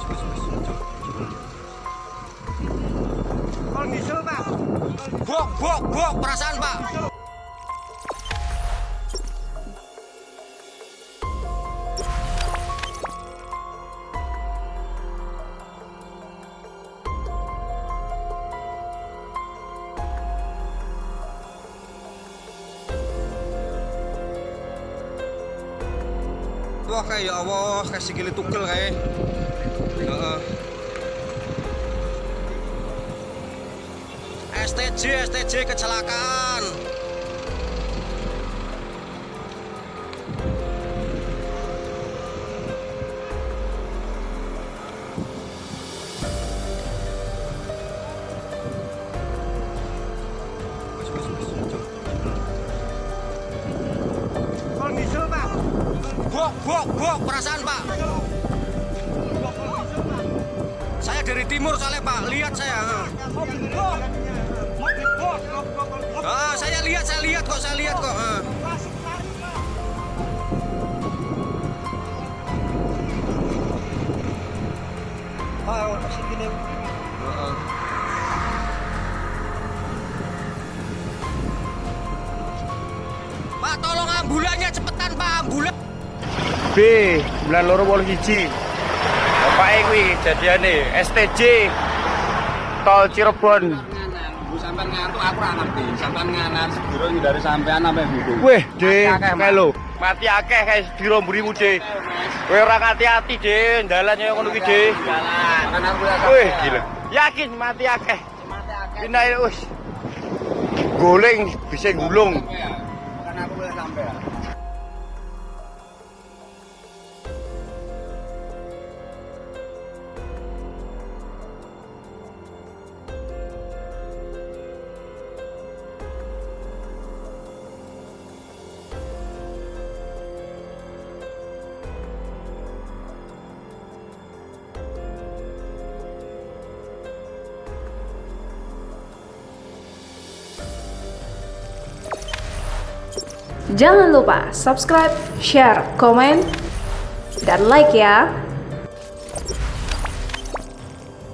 Wis, wis, ojo. Kol diesel, Pak. Bok, bok, bok, perasaan, Pak. Wah, kayak ya Allah, kayak sikile tugel kayak. Heeh. STJ, STJ kecelakaan. Wis, wis, wis, ojo. Kol diesel, Pak. Bok, bok, bok, perasaan, Pak. Saya dari timur soalnya, Pak, lihat saya. Mobil bos. Mobil bos. Ah, saya lihat kok, saya lihat kok. Ah. Langsung lari, Pak. Ah, sikile. Heeh. Pak, tolong ambulannya cepetan, Pak, ambulan. B 9281. Bapake kuwi jadiane STJ Tol Cirebon. Bu, sampean ngantuk aku ora ngerti. Sampean nganan seduro dari sampean sampai buku. Weh, De, Mati akeh, kae lho. Mati akeh kae sediro mburimu, De. Kowe ora ngati-ati, De, dalan kaya ngono kuwi, De. Jalan. Kan aku ya. Weh, gila. Yakin mati akeh. Pindah wis. Guling bisa gulung. Kan aku boleh sampai ya. Jangan lupa subscribe, share, komen, dan like ya.